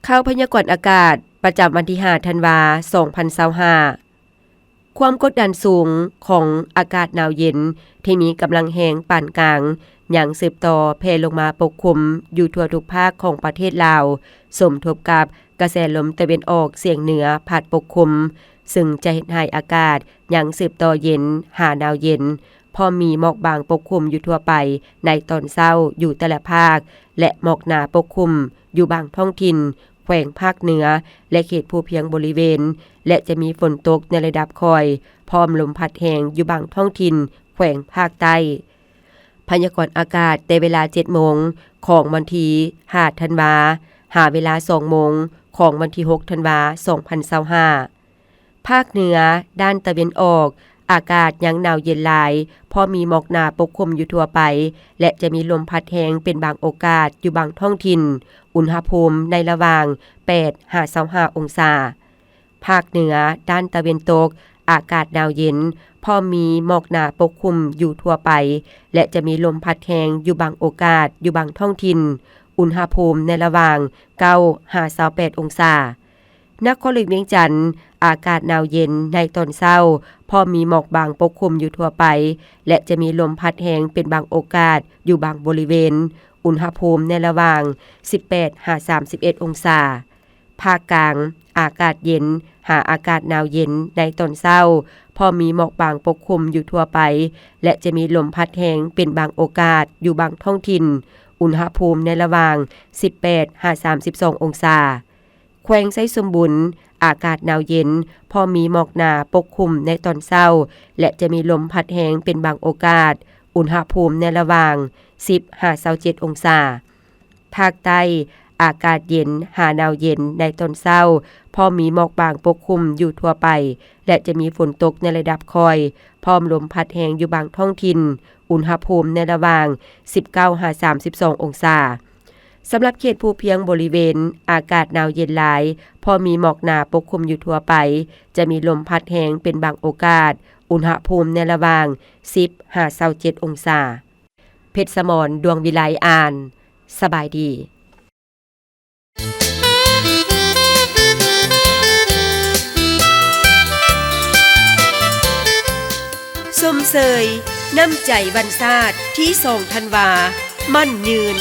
ຂ່າວພະຍາກອນອາກາດ ປະຈຳວັນທີຫ້າ ທັນວາ ສອງພັນຊາວຫ້າ. ຄວາມກົດດັນສູງຂອງອາກາດໜາວເຢັນ ທີ່ມີກຳລັງແຮງປານກາງ ຍັງສືບຕໍ່ແຜ່ລົງມາປົກຄຸມຢູ່ທົ່ວທຸກພາກຂອງປະເທດລາວ, ສົມທົບກັບກະແສລົມຕາເວັນອອກສຽງເໜືອພັດປົກຄຸມ, ຊຶ່ງຈະເຮັດໃຫ້ອາກາດຍັງສືບຕໍ່ເຢັນຫາໜາວເຢັນ, ພ້ອມມີໝອກບາງປົກຄຸມຢູ່ທົ່ວໄປໃນຕອນເຊົ້າຢູ່ແຕ່ລະພາກ ແລະ ໝອກໜາປົກຄຸມຢູ່ບາງທ້ອງຖິ່ນ ແຂວງພາກເໜືອ ແລະ ເຂດພູພຽງບໍລິເວນ ແລະ ຈະມີຝົນຕົກໃນລະດັບຄ່ອຍ ພ້ອມລົມພັດແຮງຢູ່ບາງທ້ອງຖິ່ນແຂວງພາກໃຕ້. ພະຍາກອນອາກາດແຕ່ເວລາ ເຈັດໂມງຂອງວັນທີ ຫ້າ ທັນວາ ຫາເວລາ ສອງໂມງຂອງວັນທີ ຫົກ ທັນວາ ສອງພັນຊາວຫ້າ. ພາກເໜືອດ້ານຕາເວັນອອກ ອາກາດຍັງໜາວເຢັນຫຼາຍ, ເພາະມີໝອກໜາປົກຄຸມຢູ່ທົ່ວໄປ ແລະ ຈະມີລົມພັດແຮງເປັນບາງໂອກາດຢູ່ບາງທ້ອງຖິ່ນ, ອຸນຫະພູມໃນລະຫວ່າງ ແປດ ຫາ ຊາວຫ້າ ອົງສາ. ພາກເໜືອດ້ານຕາເວັນຕົກ ອາກາດໜາວເຢັນ, ເພາະມີໝອກໜາປົກຄຸມຢູ່ທົ່ວໄປ ແລະ ຈະມີລົມພັດແຮງຢູ່ບາງໂອກາດຢູ່ບາງທ້ອງຖິ່ນ, ອຸນຫະພູມໃນລະຫວ່າງ ເກົ້າ ຫາ ຊາວແປດ ອົງສາ. ນະຄອນຫຼວງວຽງຈັນ ອາກາດໜາວເຢັນໃນຕອນເຊົ້າ, ເພາະມີໝອກບາງປົກຄຸມຢູ່ທົ່ວໄປ ແລະ ຈະມີລົມພັດແຮງເປັນບາງໂອກາດຢູ່ບາງບໍລິເວນ, ອຸນຫະພູມໃນລະຫວ່າງ ສິບແປດ ຫາ ສາມສິບເອັດ ອົງສາ. ພາກກາງ ອາກາດເຢັນ ຫາອາກາດໜາວເຢັນໃນຕອນເຊົ້າ, ເພາະມີໝອກບາງປົກຄຸມຢູ່ທົ່ວໄປ ແລະ ຈະມີລົມພັດແຮງເປັນບາງໂອກາດຢູ່ບາງທ້ອງຖິ່ນ, ອຸນຫະພູມໃນລະຫວ່າງ ສິບແປດ ຫາ ສາມສິບສອງ ອົງສາ. ແຂວງໄຊສົມບູນ ອາກາດໜາວເຢັນ, ເພາະມີໝອກໜາປົກຄຸມໃນຕອນເຊົ້າ ແລະ ຈະມີລົມພັດແຮງເປັນບາງໂອກາດ, ອຸນຫະພູມໃນລະຫວ່າງ ສິບ ຫາ ຊາວເຈັດ ອົງສາ. ພາກໃຕ້ ອາກາດເຢັນ ຫາໜາວເຢັນໃນຕອນເຊົ້າ, ເພາະມີໝອກບາງປົກຄຸມຢູ່ທົ່ວໄປ ແລະ ຈະມີຝົນຕົກໃນລະດັບຄ່ອຍ, ພ້ອມລົມພັດແຮງຢູ່ບາງທ້ອງຖິ່ນ, ອຸນຫະພູມໃນລະຫວ່າງ ສິບເກົ້າ ຫາ ສາມສິບສອງ ອົງສາ. ສຳລັບເຂດພູພຽງບໍລິເວນ ອາກາດໜາວເຢັນຫຼາຍ, ເພາະມີໝອກໜາປົກຄຸມຢູ່ທົ່ວໄປ, ຈະມີລົມພັດແຮງເປັນບາງໂອກາດ, ອຸນຫະພູມໃນລະຫວ່າງ ສິບ ຫາ ຊາວເຈັດ ອົງສາ. ເພັດສະໝອນ ດວງວິໄລ ອ່ານ. ສະບາຍດີ. ຊົມເຊີຍນ້ຳໃຈວັນຊາດທີສອງ ທັນວາ ໝັ້ນຍືນ.